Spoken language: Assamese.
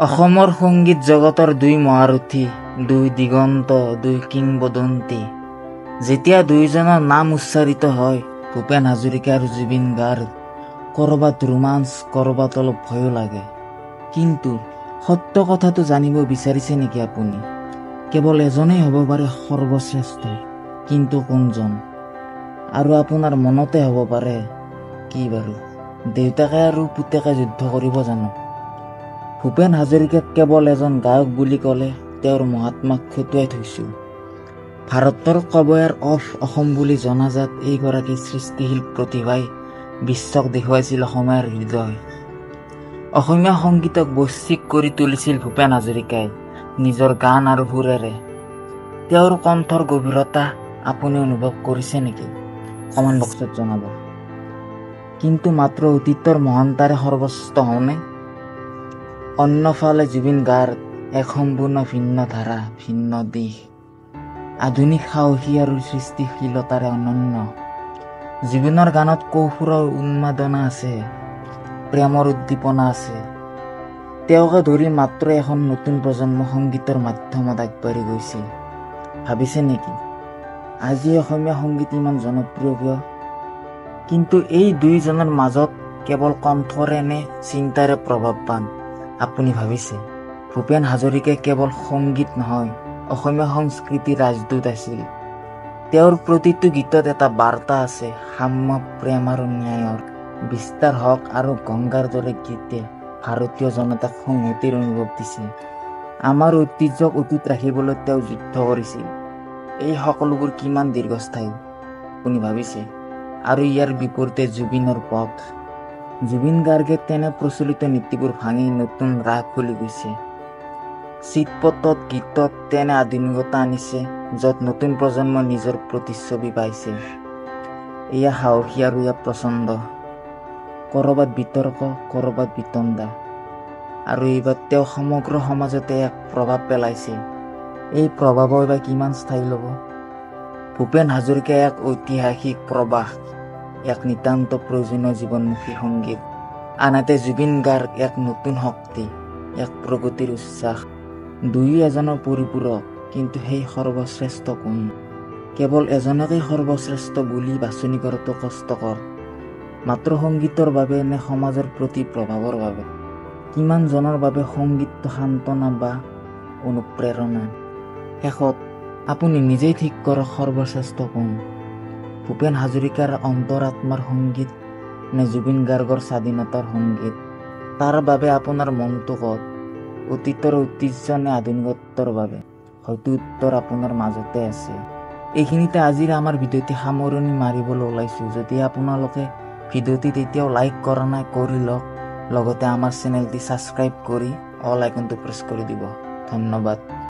অসমৰ সংগীত জগতৰ দুই মহাৰথী, দুই দিগন্ত, দুই কিংবদন্তী। যেতিয়া দুয়োজনৰ নাম উচ্চাৰিত হয়, ভূপেন হাজৰিকা আৰু জুবিন গাৰ্গ, ক'ৰবাত ৰোমাঞ্চ, ক'ৰবাত অলপ ভয়ো লাগে। কিন্তু সত্য কথাটো জানিব বিচাৰিছে নেকি আপুনি? কেৱল এজনেই হ'ব পাৰে সৰ্বশ্ৰেষ্ঠ, কিন্তু কোনজন? আৰু আপোনাৰ মনতে হ'ব পাৰে, কি বাৰু দেউতাকে আৰু পুতেকে যুদ্ধ কৰিব জানো? ভূপেন হাজৰিকাক কেৱল এজন গায়ক বুলি ক'লে তেওঁৰ মহাত্মাক খটুৱাই থৈছোঁ। ভাৰতৰ কবয়াৰ অফ অসম বুলি জনাজাত এইগৰাকী সৃষ্টিশীল প্ৰতিভাই বিশ্বক দেখুৱাইছিল অসমীয়াৰ হৃদয়। অসমীয়া সংগীতক বৈশ্বিক কৰি তুলিছিল ভূপেন হাজৰিকাই নিজৰ গান আৰু সুৰেৰে। তেওঁৰ কণ্ঠৰ গভীৰতা আপুনি অনুভৱ কৰিছে নেকি? কমেণ্ট বক্সত জনাব। কিন্তু মাত্ৰ অতীতৰ মহানতাৰে সৰ্বশ্ৰেষ্ঠ হওঁনে? অন্যফালে জুবিন গাৰ্গ এক সম্পূৰ্ণ ভিন্ন ধাৰা, ভিন্ন দিশ, আধুনিক, সাহসী আৰু সৃষ্টিশীলতাৰে অনন্য। জুবিনৰ গানত কৈশোৰৰ উন্মাদনা আছে, প্ৰেমৰ উদ্দীপনা আছে। তেওঁকে ধৰি মাত্ৰ এখন নতুন প্ৰজন্ম সংগীতৰ মাধ্যমত আগবাঢ়ি গৈছে। ভাবিছে নেকি আজি অসমীয়া সংগীত ইমান জনপ্ৰিয় কিয়? কিন্তু এই দুয়োজনৰ মাজত কেৱল কণ্ঠৰে নে চিন্তাৰে প্ৰভাৱবান আপুনি ভাবিছে? ভূপেন হাজৰিকাই কেৱল সংগীত নহয়, অসমীয়া সংস্কৃতিৰ ৰাজদূত আছিল। তেওঁৰ প্ৰতিটো গীতত এটা বাৰ্তা আছে, সাম্য, প্ৰেম আৰু ন্যায়ৰ। বিস্তাৰ হওক আৰু গংগাৰ দৰে গীতে ভাৰতীয় জনতাক সংহতিৰ অনুভৱ দিছে। আমাৰ ঐতিহ্যক অটুট ৰাখিবলৈ তেওঁ যুদ্ধ কৰিছিল। এই সকলোবোৰ কিমান দীৰ্ঘস্থায়ী আপুনি ভাবিছে? আৰু ইয়াৰ বিপৰীতে জুবিনৰ পথ। জুবিন গাৰ্গে তেনে প্ৰচলিত নীতিবোৰ ভাঙি নতুন ৰাহ খুলি গৈছে। চিত্ৰপটত, গীতত তেনে আধুনিকতা আনিছে, য'ত নতুন প্ৰজন্ম নিজৰ প্ৰতিচ্ছবি পাইছে। এয়া সাহসী আৰু এয়া প্ৰচণ্ড। ক'ৰবাত বিতৰ্ক, ক'ৰবাত বিতণ্ডা, আৰু এইবাৰ তেওঁ সমগ্ৰ সমাজতে এক প্ৰভাৱ পেলাইছে। এই প্ৰভাৱৰ বা কিমান স্থায়ী ল'ব? ভূপেন হাজৰিকা এক ঐতিহাসিক প্ৰবাহ, এক নিতান্ত প্ৰয়োজনীয় জীৱনমুখী সংগীত। আনহাতে জুবিন গাৰ্গ এক নতুন শক্তি, এক প্ৰগতিৰ উচ্ছ্বাস। দুয়ো এজনৰ পৰিপূৰক, কিন্তু সেই সৰ্বশ্ৰেষ্ঠ কোন? কেৱল এজনকেই সৰ্বশ্ৰেষ্ঠ বুলি বাছনি কৰাটো কষ্টকৰ। মাত্ৰ সংগীতৰ বাবে নে সমাজৰ প্ৰতি প্ৰভাৱৰ বাবে? কিমানজনৰ বাবে সংগীতটো সান্তনা বা অনুপ্ৰেৰণা? শেষত আপুনি নিজেই ঠিক কৰক সৰ্বশ্ৰেষ্ঠ কোন? ভূপেন হাজৰিকাৰ অন্তৰাত্মাৰ সংগীত নে জুবিন গাৰ্গৰ স্বাধীনতাৰ সংগীত? তাৰ বাবে আপোনাৰ মনটো ক'ত? অতীতৰ ঐতিহ্য নে আধুনিকত্বৰ বাবে? হয়তো উত্তৰ আপোনাৰ মাজতে আছে। এইখিনিতে আজিৰ আমাৰ ভিডিঅ'টি সামৰণি মাৰিবলৈ ওলাইছোঁ। যদি আপোনালোকে ভিডিঅ'টিত এতিয়াও লাইক কৰা নাই, কৰি লওক। লগতে আমাৰ চেনেলটি ছাবস্ক্ৰাইব কৰি অল আইকনটো প্ৰেছ কৰি দিব। ধন্যবাদ।